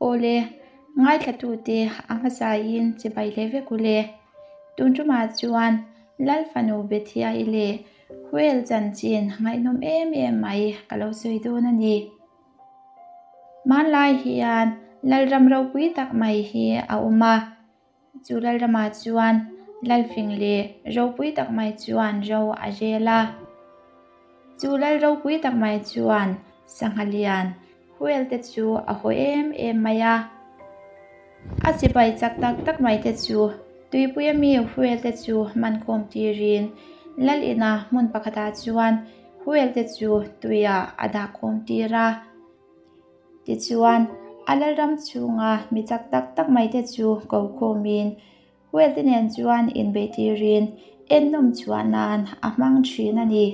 Awle, ngaithlatute a hmasain chibai leh vek u le. Tun tumah chuan Lal fanu Bethia'i leh Huel chanchin ngaihnawm em em mai ka lo sawi dawn a ni. Hmanlai hian Lalram ropui tak mai hi a awm a. Chu Lalramah chuan Lalfing leh ropui tak mai chuan ro a rel a. Chu Lal ropui tak mai chuan sangha lian Huel te chu a haw em em mai a. A sipai chak tak tak mai te chu tuipuia mi Huel te chu man khawm tirin Lal ina hmun pakhatah chuan Huel te chu tuiah a dah khawm tir a. Tichuan, a lalram chhunga mi chak tak tak mai te chu ko khawmin Huel te nen chuan inbeih tirin ennawm chhuah nan a hmang thin a ni.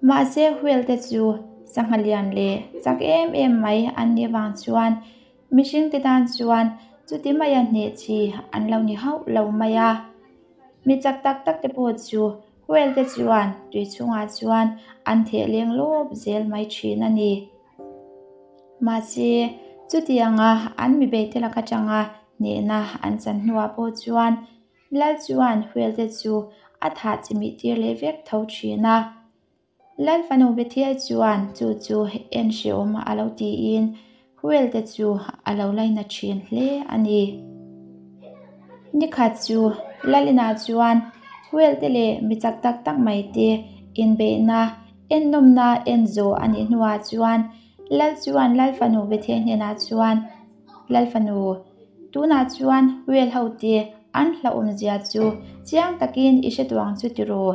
Mahse Huel te chu sangha lian leh chak em em mai an nih vang chuan mihring te tan chuan chuti maia hneh chi an lo ni hauh lo mai a. Mi chak tak tak te pawh chu Whale te chuan tui chhungah chuan an theh leng lawp zel mai thin a ni. Mahse, chutianga an mi beihte lak atanga hnehna an chan hnuah pawh chuan Lal chuan whale te chu a thah chimih tir leh vek tho thin a. Lal fanu Bethiel chuan chu chu en hreawm a lo tiin Huel te chu a lo laina thin hle a ni. Nikhat chu Lal inah chuan Huel te leh mi chak tak tak mai te inbeihna, ennawmna en zawh a nih hnuah chuan Lal chuan Lal fanu Bethiel hnenah chuan, Lal fanu, tunah chuan Huel ho te an hlauhawmzia chu chiang takin i hre tuang chu tiraw?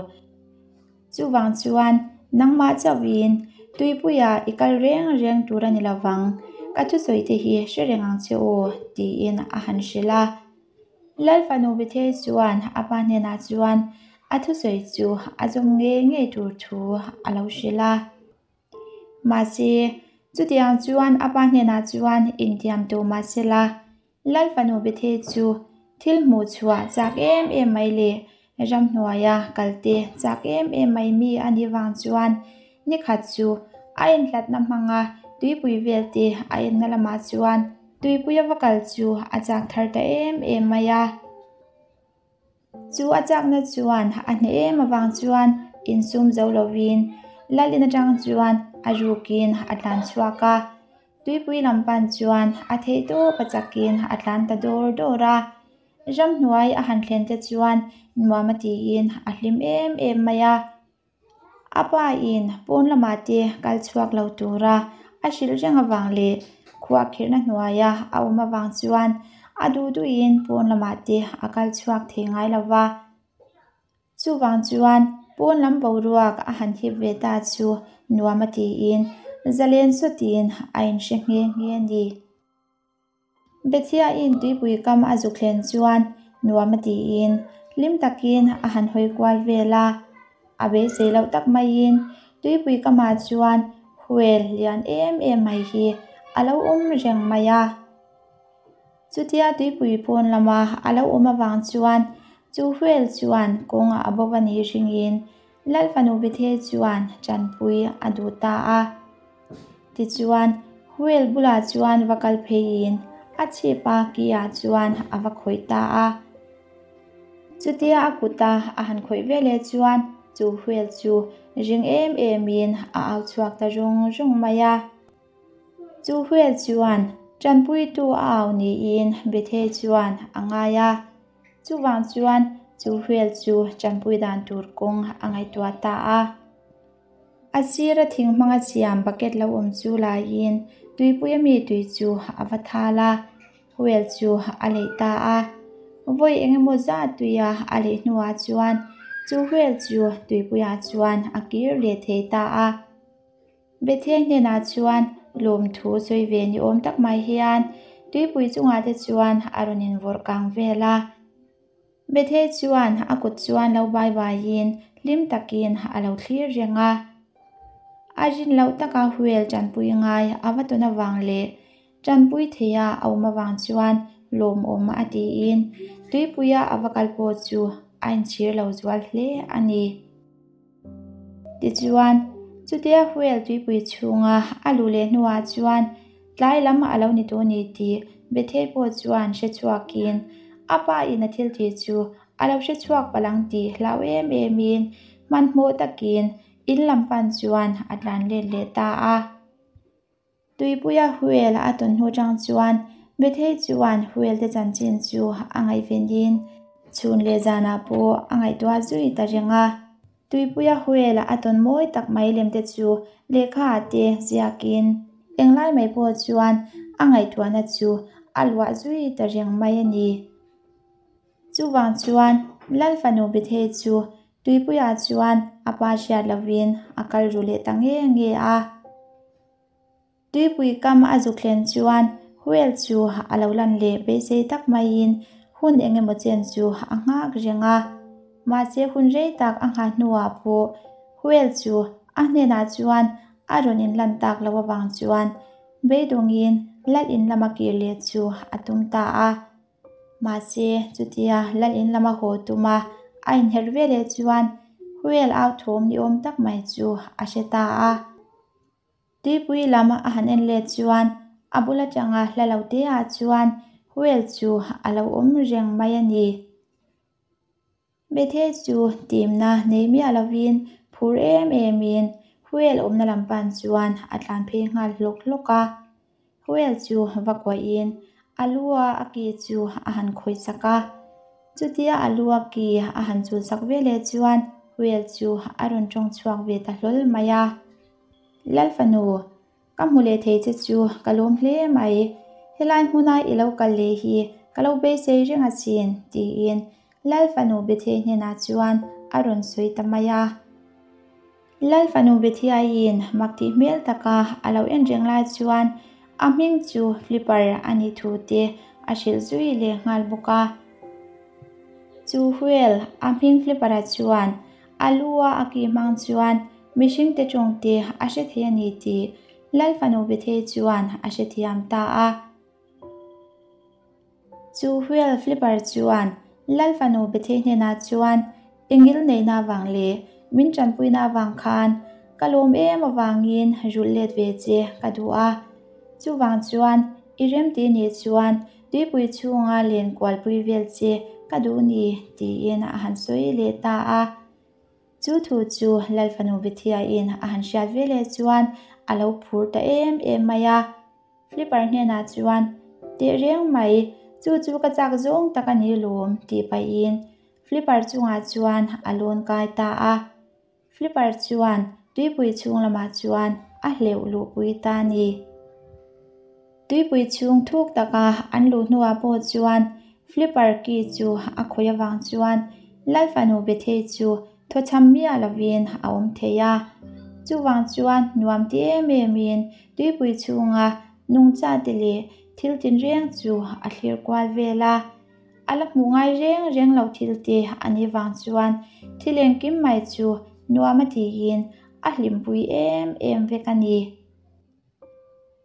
Chuvang chuan nangmah chauhin tuipuia i kal reng reng tur a ni lo vang, ka thusawi te hi hre reng ang che aw, tiin a han hrilh a. Lal fanu Bethei chuan a pa hnenah chuan a thusawi chu a zawm ngei ngei tur thu a lo hrilh a. Mahse, chutiang chuan a pa hnenah chuan intiam tur mahsela, Lal fanu Bethei chu thil hmuh chhuah chak em em mai leh ramhnuaia kalte chak em em mai mi a nih vang chuan nikhat chu a enhlatna hmanga tuipui velte a enna lamah chuan tuipuia va kal chu a chak thar ta em em mai a. Chu a chakna chuan a hneh em avang chuan insum zo lovin Lalin atang chuan a rukin a tlan chhuak a, tuipui lam pan chuan a theih tawp a chakin a tlan ta dawr dawr a. Ramhnuai a han thlen te chuan nuam a tiin a hlim em em mai a. A pa in pawn lamah te kal chhuak lo tura a hrilh reng avang leh khuahkhirhna hnuaia a awm avang chuan a duh duhin pawn lamah te a kal chhuak thei ngai lo va. Chuvang chuan pawn lam boruak a han hip ve ta chu nuam a tiin zalen sawtin a inhre nghe nghe a ni. Bethiain tuipui kam a zuk thlen chuan nuam a tiin hlim takin a han hawi kual vel a. A beisei loh tak maiin tuipui kamah chuan huel lian em em mai hi a lo awm reng mai a. Chutia tuipui pawn lama a lo awm avang chuan chu huel chuan kawng a bo a nih ringin Lal fanu Bethel chuan tanpui a duh ta a. Tichuan, wheel bulah chuan va kal pheiin a chhip a ki ah chuan a va khawih ta a. Chutia a kuta a han khawih ve leh chuan chu wheel chu ring em emin a au chhuak ta rung rung mai a. Chu wheel chuan tanpuitu a au niin Bethel chuan a ngai a. Chuvang chuan chu wheel chu tanpui dan tur kawng a ngaihtuah ta a. A sira thing hmanga siam bucket lo awm chu laiin tuipui ami tui chu a va thal a, wheel chu a leih ta a. Vawi eng emaw zat tuia a leih hnuah chuan chu wheel chu tuipuiah chuan a kir leh thei ta a. Bethel hnenah chuan lawmthu sawi ve ni awm tak mai hian tuipui chungah te chuan a rawn invawrh kang vel a. Bethel chuan a kut chuan lo bai baiin hlim takin a lo thlir reng a. A rin loh taka wheel tanpui ngai a va tawn avang leh tanpui theia a awm avang chuan lawmawm a tiin tuipuia a va kal pawh chu a inchhir lo zual hle a ni. Tichuan, chutia wheel tuipui chhunga a luh leh hnuah chuan Tlai lam a lo ni tawh a ni tih Bethei pawh chuan hre chhuakin a pa in a thil tih chu a lo hre chhuak palh ang tih hlau em emin hmanhmawh takin in lam pan chuan a tlan let leh ta a. Tuipuia whale a tawn hnu chang chuan Bethei chuan whale te chanchin chu a ngaihvenin chhun leh zanah pawh a ngaihtuah zui ta reng a. Tuipuia whale a tawn mawi tak mai lem te chu lehkha ah te ziakin englai mai pawh chuan a ngaihtuahna chu a luah zui ta reng mai a ni. Chuvang chuan Lal fanu Bethei chu tuipuiah chuan a pa hriat lovin a kal ru leh ta nge nge a. Tuipui kam a zuk thlen chuan whale chu a lo lan leh beisei tak maiin hun eng emaw chen chu a nghak reng a. Mahse hun rei tak a nghah hnuah pawh whale chu a hnenah chuan a rawn inlan tak loh avang chuan beidawngin lal in lama kir leh chu a tum ta a. Mahse chutia lal in lama haw tuma a inherh veleh chuan whale au thawm ni awm tak mai chu a hre ta a. Tuipui lam a han en let chuan a bul atanga hla lo te ah chuan whale chu a lo awm reng mai a ni. Bethel chu timna nei miah lovin phur em emin whale awmna lam pan chuan a tlan phei nghal hlawk hlawk a. Whale chu va kuahin a lu a a ki chu a han khawih sak a. Chutia a lu a ki a han chul sak veleh chuan whale chu a rawn tawng chhuak ve ta hlawl mai a. Lal fanu, ka hmu leh thei che chu ka lawm hle mai. Helai hmuna i lo kal leh hi ka lo beisei reng asin, tiin Lal fanu Bethei hnenah chuan a rawn sawi ta mai a. Lal fanu Bethiaiin mak tih hmel taka a lo en reng lai chuan a hming chu Flipper a nih thu te a hrilh zui leh nghal bawk a. Chu whale a hming Flipper-a chuan a lu a a ki hmang chuan Mihringte tawngte a hre thei a ni tih Lal fanu Bethei chuan a hrethiam ta a. Chu wheel flipper chuan Lal fanu Bethei hnenah chuan engil neihna avang leh min tanpuina avang khan ka lawm em avangin rulh let ve che ka duh a. Chuvang chuan i remti nih chuan tuipui chhunga len kualpui vel che ka duh ni tiin a han sawi leh ta a. Chu thu chu Lal fanu Bethiain a han hriat veleh chuan a lo phur ta em em mai a. Flipper hnenah chuan, Teh reng mai, chu chu ka chak zawng tak a ni lawm, tih pahin Flipper chungah chuan a lawn kai ta a. Flipper chuan tuipui chhung lamah chuan a hleuh luhpui ta a ni. Tuipui chhung thuk taka an luh hnuah pawh chuan Flipper ki chu a khawih avang chuan Lal fanu Bethei chu thawchham miah lovin a awm thei a. Chuvang chuan nuam ti em emin tuipui chhunga nungcha te leh thil tinreng chu a thlir kual vel a. A la hmuh ngai reng reng lo thil te a nih vang chuan thil engkim mai chu nuam a tiin a hlimpui em em vek a ni.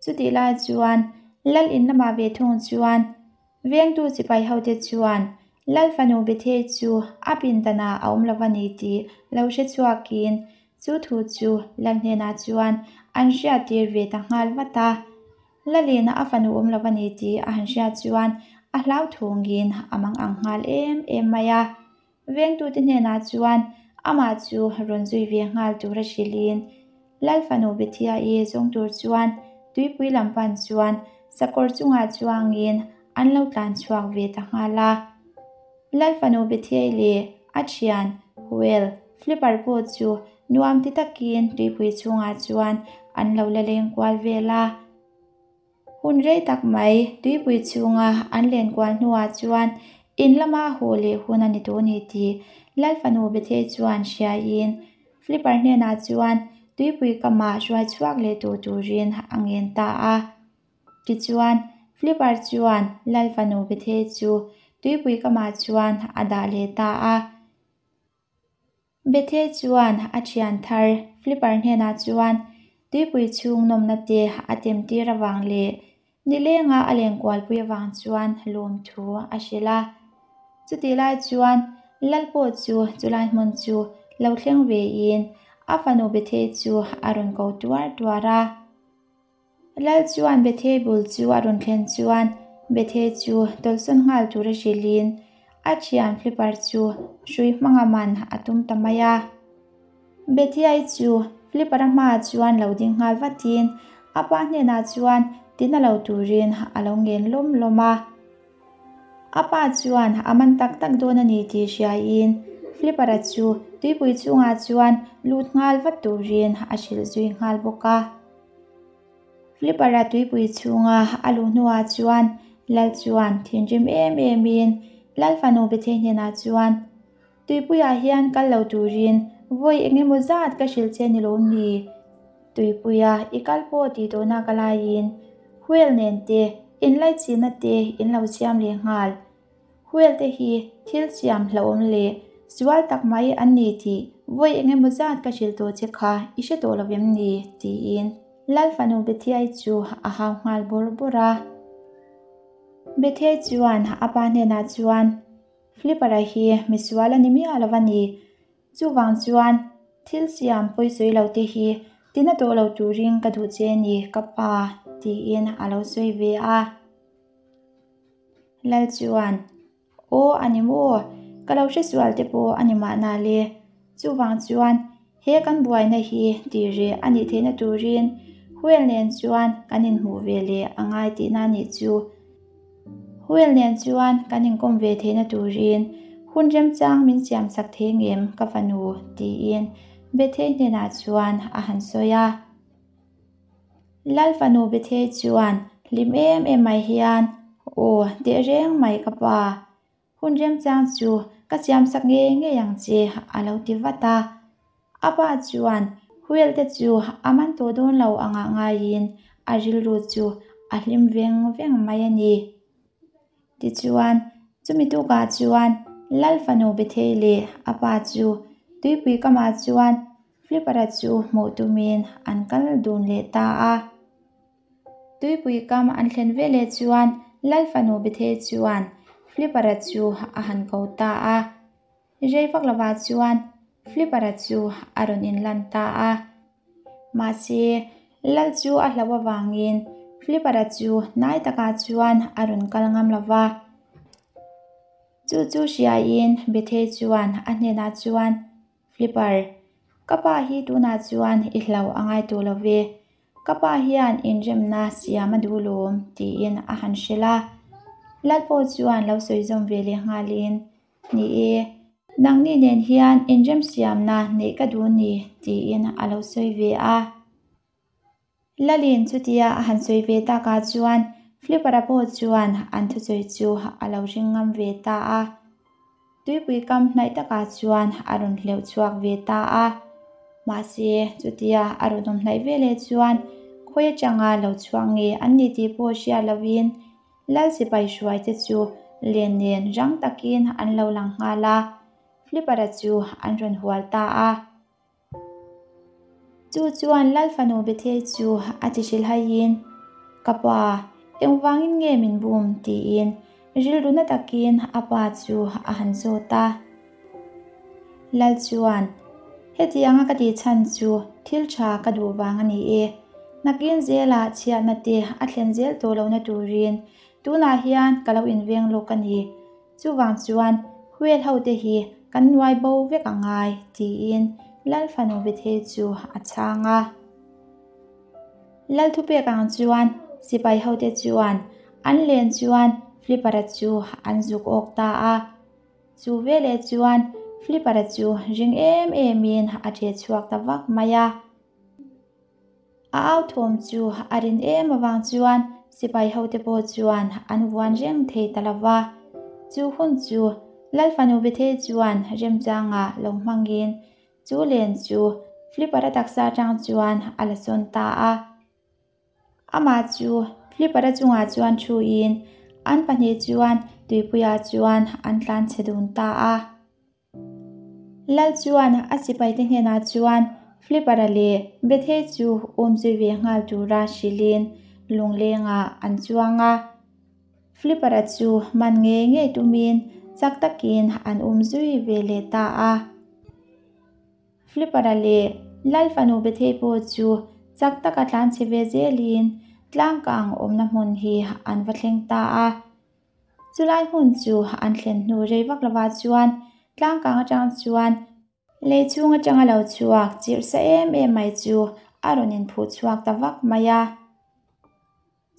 Chutih lai chuan Lal in lamah ve thung chuan vengtu sipai hote chuan Lal fanu Bethei chu a pindanah a awm lo a ni tih lo hre chhuakin chu thu chu Lal hnenah chuan an hriattir ve ta nghal vat a. Lalina a fanu awm lo a ni tih a han hriat chuan a hlauthawngin a mang ang nghal em em mai a. Vengtute hnenah chuan amah chu rawn zui ve nghal tur a hrilhin Lal fanu Bethia'i zawng tur chuan tuipui lam pan chuan sakawr chungah chuangin an lo tlan chhuak ve ta nghal a. Lal fanu Bethia'i leh a thian Huel Flipper pawh chu nuam ti takin tuipui chhungah chuan an lo la leng kual vel a. Hun rei tak mai tuipui chhunga an len kual hnuah chuan in lama haw leh hun a ni tawh a ni tih Lal fanu Bethei chuan hriaiin Flipper hnenah chuan tuipui kamah hruai chhuak leh tawh turin a ngen ta a. Tichuan, Flipper chuan Lal fanu Bethei chu tuipui kamah chuan a dah leh ta a. Bethel chuan a thian thar Flipper hnenah chuan tuipui chhung nawmna te a tem tir avang leh nilenga a lenkualpui avang chuan lawmthu a hrilh a. Chutih lai chuan Lal pawh chu chulai hmun chu lo thleng vein a fanu Bethel chu a rawn ko tuar tuar a. Lal chuan Bethei bul chu a rawn thlen chuan Bethei chu tawlhsawn nghal tura hrilhin a thian Flipper chu hrui hmanga man a tum ta mai a. Bethei chu Flipper-a hmaah chuan lo ding nghal vatin a pa hnenah chuan tina lo turin a lo ngen lawm lawm a. A pa chuan a man tak tak dawn a ni tih hriaiin Flipper-a chu tuipui chungah chuan lut nghal vat turin a hrilh zui nghal bawk a. Flipper-a tuipui chhunga a luh hnuah chuan Lal chuan thinrim em emin Lal fanu Bethei hnenah chuan, Tuipuiah hian kal lo turin vawi eng emaw zat ka hrilh che ni lawm ni? Tuipuia i kal pawh tih tawhna ka laiin whale nen te inlaichinna te in lo siam leh nghal. Whale te hi thil siam hlauhawm leh sual tak mai an ni tih vawi eng emaw zat ka hrilh tawh che kha i hre tawh lo em ni? tiin Lal fanu Bethiai chu a hau nghal bawrh bawrh a. Bethiai chuan a pa hnenah chuan, Flipper-a hi misual a ni miah lo a ni. Chuvang chuan thil siam pawisawi lo te hi tina tawh lo turin ka duh che ni ka pa tiin a lo sawi ve a. Lal chuan, Aw a ni maw? Ka lo hresual te pawh a ni mahna le. Chuvang chuan he kan buaina hi tih reh a nih theihna turin Huel nen chuan kan inhmuh ve leh a ngai tihna a nih chu. Huel nen chuan kan inkawm ve theihna turin hun remchang min siam sak thei ngem ka fanu tiin Bethei hnenah chuan a han sawi a. Lal fanu Bethei chuan hlim em em mai hian, Aw, tehreng mai ka pa. Hun remchang chu ka siam sak ngei ngei ang che a lo ti vat a. A pa chuan wheel te chu a man tawh dawn lo angah ngaiin a rilru chu a hlim veng veng mai a ni. Tichuan, chumi tukah chuan Lal fanu Bethei leh a pa chu tuipui kamah chuan Flipper-a chu hmuh tumin an kal dun leh ta a. Tuipui kam an thlen veleh chuan Lal fanu Bethei chuan Flipper-a chu a han ko ta a. Rei vak lovah chuan Flipper-a chu a rawn inlan ta a. Mahse, Lal chu a hlauh avangin Flipper-a chu hnai takah chuan a rawn kal ngam lo va. Chu chu hriaiin Bethei chuan a hnenah chuan, Flipper, ka pa hi tunah chuan i hlau a ngai tawh lo ve. Ka pa hian inremna siam a duh lawm, tiin a han hrilh a. Lal pawh chuan lo sawi zawm ve leh nghalin, Ni e, nangni nen hian inremsiamna neih ka duh ni, tiin a lo sawi ve a. Lalin chutia a han sawi ve takah chuan Flipper-a pawh chuan an thusawi chu a lo ring ngam ve ta a. Tuipui kam hnaih takah chuan a rawn hleuh chhuak ve ta a. Mahse, chutia a rawn awm hnaih veleh chuan khawi atanga lo chhuak nge an ni tih pawh hriat lovin Lal sipai hruaite chu len nen rang takin an lo lang nghal a, Flipper-a chu an rawn hual ta a. Chu chuan Lal fanu Bethei chu a ti hrilhaiin, Ka pa, engvangin nge min bum? tiin rilru na takin a pa chu a han zawt a. Lal chuan, Hetianga ka tih chhan chu thil tha ka duh vang a ni e. Nakin zelah chhiatna te a thlen zel tawh lohna turin tunah hian ka lo inveng lawk a ni. Chuvang chuan whale ho te hi kan nuai bo vek a ngai, tiin Lal fanu Bethei chu a chhang a. Lal thupek ang chuan sipai ho te chuan an len chuan Flipper-a chu an zuk awk ta a. Chu veleh chuan Flipper-a chu ring em emin a ṭe chhuak ta vak mai a. A au thawm chu a rin em avang chuan sipai hote pawh chuan an vuan reng thei ta lo va. Chu hun chu Lal fanu Bethei chuan remchanga lo hmangin chu len chu Flipper-a taksa atang chuan a la sawn ta a. Amah chu Flipper-a chungah chuan thuin an pahnih chuan tuipuiah chuan an tlan chhe dun ta a. Lal chuan a sipaite hnenah chuan Flipper-a leh Bethei chu awm zui ve nghal tura hrilhin lunglengah an chuang a. Flipper-a chu man ngei ngei tumin chak takin an awm zui ve leh ta a. Flipper-a leh Lal fanu Bethei pawh chu chak taka tlan chhe ve zelin Tlangkang awmna hmun hi an va thleng ta a. Chulai hmun chu an thlen hnu rei vak lovah chuan tlangkang atang chuan lei chung atanga lo chhuak chirh sa em em mai chu a rawn inphuh chhuak ta vak mai a.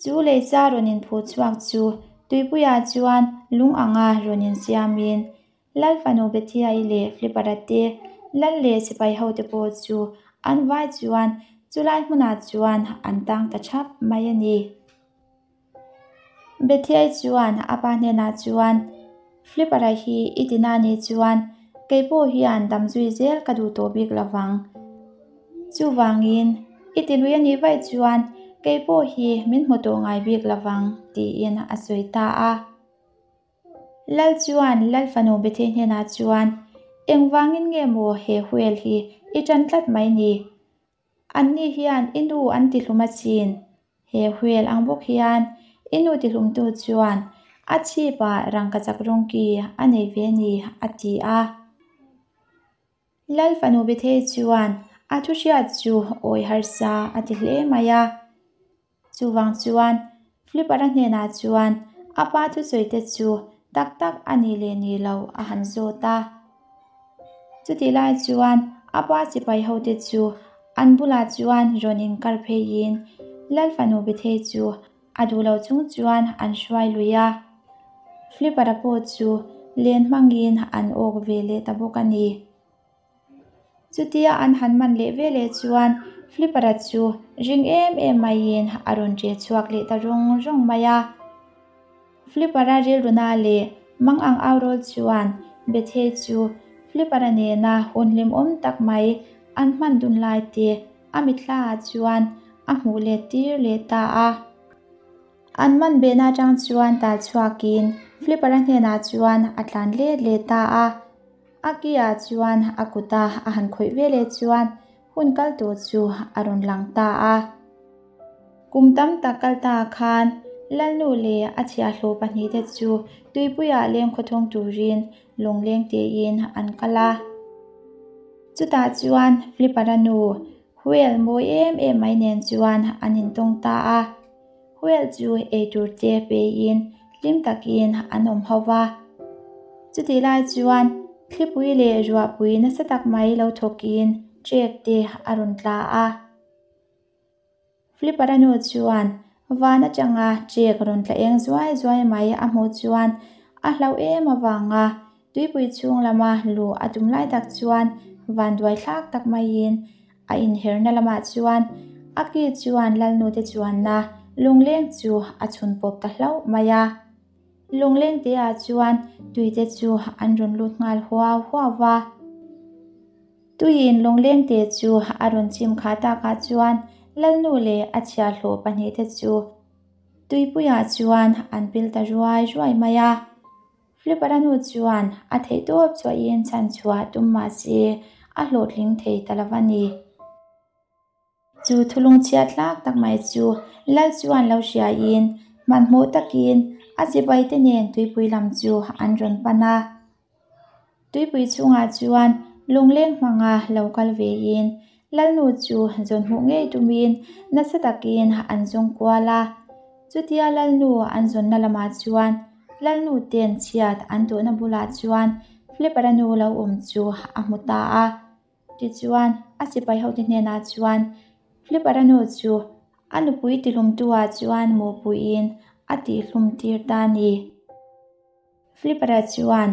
Chu lei sa rawn inphuh chhuak chu tuipuiah chuan lung anga rawn insiamin Lal fanu Bethiai leh Flipper-a te, Lal leh sipai hote pawh chu an vai chuan chulai hmunah chuan an tang ta thap mai a ni. Bethiai chuan a pa hnenah chuan, Flipper-a hi i tina nih chuan kei pawh hian dam zui zel ka duh tawh bik lo vang. Chuvangin, i ti lui a nih vaih chuan kei pawh hi min hmu tawh ngai bik lo vang, tiin a sawi ta a. Lal chuan Lal fanu Bethei hnenah chuan, Engvangin nge maw he whale hi i tan tlat mai ni? Anni hian i nu an tihlum asin. He whale ang bawk hian i nu tihlumtu chuan a chhipah rangkachak rawng ki a nei ve ni, a ti a. Lal fanu Bethei chuan a thu hriat chu awi harsa a ti hle mai a. Chuvang chuan Flipper-a hnenah chuan a pa thusawi te chu tak tak a ni leh ni lo a han zawt a. Chutih lai chuan a pa sipai hote chu an bulah chuan rawn inkar pheiin Lal fanu Bethei chu a duh lo chung chuan an hruai lui a. Flipper-a pawh chu len hmangin an awk ve leh ta bawk a ni. Chutia an han man leh ve leh chuan Flipper-a chu ring em em maiin a rawn ṭe chhuak leh ta rawng rawng mai a. Flipper-a rilruna leh mang ang au rawl chuan Bethei chu Flipper-a nena hun hlimawm tak mai an hman dun lai te a mithlaah chuan a hmuh let tir leh ta a. An man behna atang chuan tal chhuakin Flipper-a hnenah chuan a tlan let leh ta a. A ki-ah chuan a kuta a han khawih ve leh chuan hun kal tawh chu a rawn lang ta a. Kum tam tak kal ta khan Lalnu leh a chhiahhlawh pahnihte chu tuipuiah leng khawthawng turin lawngleng tein an kal a. Chutah chuan Flipper-a nu Whale mawi em em mai nen chuan an intawng ta a. Whale chu eitur te peiin hlim takin an awm ho va. Chutih lai chuan thlipui leh ruahpui nasa tak mai lo thawkin trek te a rawn tla a. Flipper-a nu chuan van atanga trek rawn tla eng zuai zuai mai a hmuh chuan a hlauh em avanga tuipui chhung lama luh a tum lai tak chuan vanduai thlak tak maiin A inherna lamah chuan a ki chuan Lalnute chuanna lungleng chu a chhun pawp ta hlauh mai a. Lungleng teah chuan tuite chu an rawn lut nghal huau huau va. Tuiin lungleng te chu a rawn chim khah takah chuan Lalnu leh a chhiahhlawh pahnihte chu tuipuiah chuan an pil ta ruai ruai mai a. Flipper-a nu chuan a theihtawp chhuahin chhan chhuah tum mah se a hlawhtling thei ta lo a ni. Chu thulung chhiat hlak tak mai chu Lal chuan lo hriain hmanhmawh takin a chibaite nen tuipui lam chu an rawn pan a. Tuipui chhungah chuan lungleng hmanga lo kal vein Lalnu chu zawn hmuh ngei tumin nasa takin an zawng kual a. Chutia Lalnu an zawnna lamah chuan Lalnu ten chhiat an tawhna bulah chuan Flipper-a nu lo awm chu a hmu ta a. Tichuan, a sipai hote hnenah chuan Flipper-a nu chu a nupui tihlumtu-ah chuan mawhpuiin a tihhlum tir ta a ni. Flipper-a chuan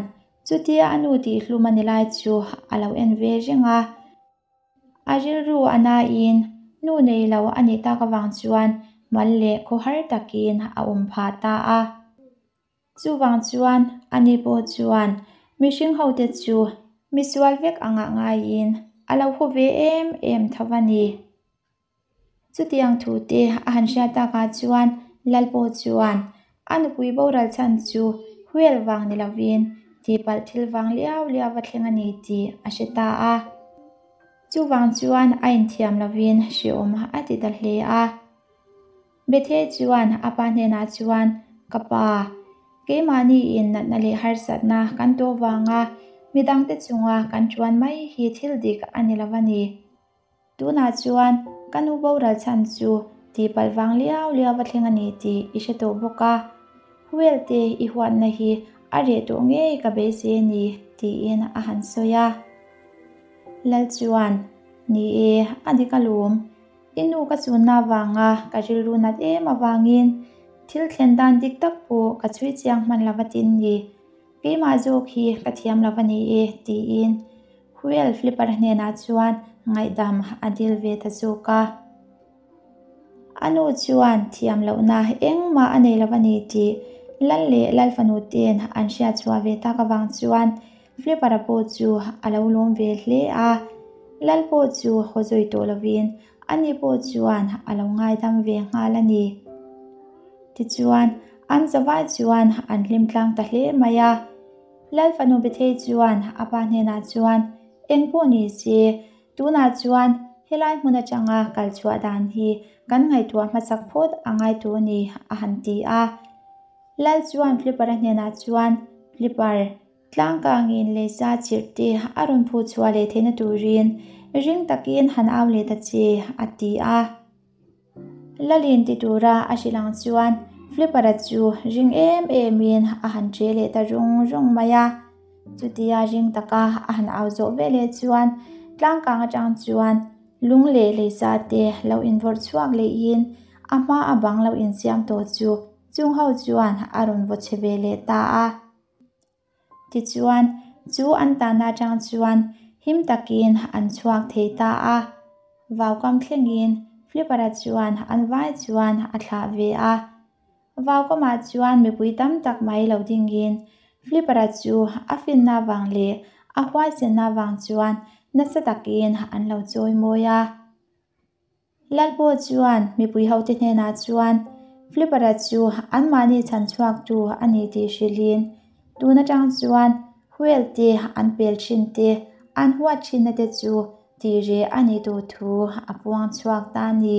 chutia a nu tihhlum a ni lai chu a lo en ve reng a. A rilru a nain nu nei lo a nih tak avang chuan mal leh khawhar takin a awm phah ta a. Chuvang chuan ani pawh chuan mihring hote chu misual vek angah ngaiin a lo hu ve em em tho a ni. Chutiang thu te a han hriat takah chuan Lal pawh chuan a nupui boral chhan chu whale vang ni lovin tihpalh thil vang liau liau a thleng a ni tih a hre ta a. Chuvang chuan a inthiam lovin hreawm a ti ta hle a. Bethel chuan a pa hnenah chuan, Ka pa, keimahniin natna leh harsatna kan tawh vanga midangte chunga kan chuan mai hi thil dik a ni lo a ni. Tunah chuan ka nu boral chhan chu tihpalh vang liau liau a thleng a ni tih i hre tawh bawk a, Whale te i huatna hi a reh tawh ngei ka beisei a ni, tiin a han sawi a. Lal chuan, Ni e, a dik alawm. I nu ka chunna avanga ka rilru nat em avangin thil thlen dan dik tak pawh ka chhui chiang hman lo va tin ni. Keimah zawk hi ka thiam lo va ni e, tiin Whale Flipper hnenah chuan ngaihdam a dil ve ta zawk a. A nu chuan thiam lohna engmah a nei lo a ni tih Lal leh Lal fanu ten an hriat chhuah ve tak avang chuan Flipper-a pawh chu a lo lawm ve hle a. Lal pawh chu haw zui tawh lovin ani pawh chuan a lo ngaidam ve nghal a ni. Tichuan, an zavai chuan an hlim tlang ta hle mai a. Lal fanu Bethei chuan a pa hnenah chuan, Eng pawh ni se, Tunah chuan helai hmun atanga kal chhuah dan hi kan ngaihtuah hmasak phawt a ngai tur a ni, a han ti a. Lal chuan Flipper-a hnenah chuan, Flipper, tlangkangin leisa chirh te a rawn phuh chhuah leh theihna turin ring takin han au leh ta che, a ti a. Lalin ti tura a hrilh ang chuan Flipper-a chu ring em emin a han ṭe leh ta rung rung mai a. Chutia ring taka a han au zawh ve leh chuan tlangkang aṭang chuan lung leh leisa te lo invawrh chhuak lehin a hma a bang lo insiam tawh chu chung ho chuan a rawn vaw chhe ve leh ta a. Tichuan, chu an tahna atang chuan him takin an chhuak thei ta a. Vaukam thlengin Flipper-a chuan an vai chuan a thlah ve a. Vaukamah chuan mipui tam tak mai lo dingin Flipper-a chu a finna vang leh a huaisenna vang chuan nasa takin an lo chawi mawi a. Lalpaw chuan mipui hote hnenah chuan Flipper-a chu anmahni chhan chhuaktu a ni tih hrilhin, tun atang chuan whale te an pel thin te, an huat thinna te chu tih reh a nih tur thu a puang chhuak ta a ni.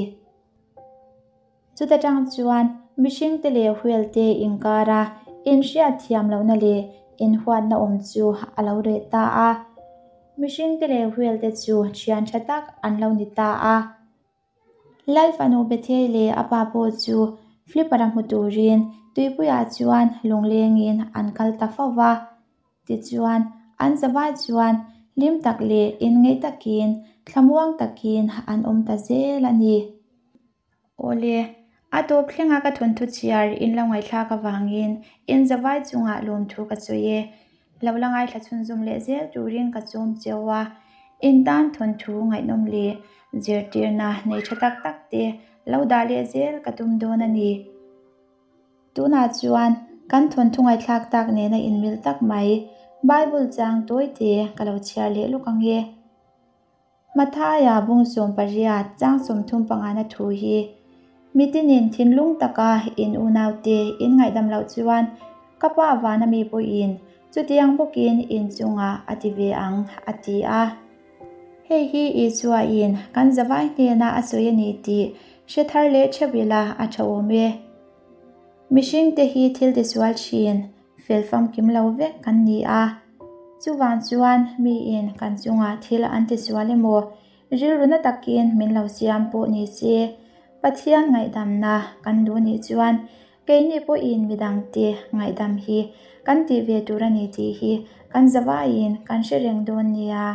Chuta tang chuan mihringte leh whale te inkara inhriat thiam lohna leh inhuatna awm chu a lo reh ta a. Mihringte leh whale te chu thian tha tak an lo ni ta a. Lal fanu Bethei leh a pa pawh chu Flipper-a hmu turin tuipuiah chuan lunglengin an kal ta fo va. Tichuan, an zavai chuan hlim tak leh inngeih takin, thlamuang takin an awm ta zel a ni. Awle, a tawp thlenga ka thawnthu chhiar in lo ngaihthlak avangin in zavai chungah lawmthu ka sawi e. Lo la ngaithla chhunzawm leh zel turin ka chawm cheu a, in tan thawnthu ngaihnawm leh zirtirna nei tha tak tak te lo dah leh zel ka tum dawn a ni. Tunah chuan kan thawnthu ngaihthlak tak nena inmil tak mai Bible chang tawi te ka lo chhiar leh luk ang e. Mathaia bung 18 chang 35 na thu hi mitinin thinlung taka in unaute in ngaihdam loh chuan ka pa vana mi pawhin chutiang bawkin in chungah a ti ve ang a ti a. Hei hi Isuain kan zavai hnena a sawi a ni tih hre thar leh theuh ila a tha awm e. Mihringte hi thil tisual thin fel famkim lo vek kan ni a. Chuvang chuan miin kan chungah thil an tisual emaw, rilru na takin min lo siam pawh ni se, Pathian ngaihdamna kan duh nih chuan keini pawhin midangte ngaihdam hi kan tih ve tur a ni tih hi kan zavaiin kan hre reng dawn nia.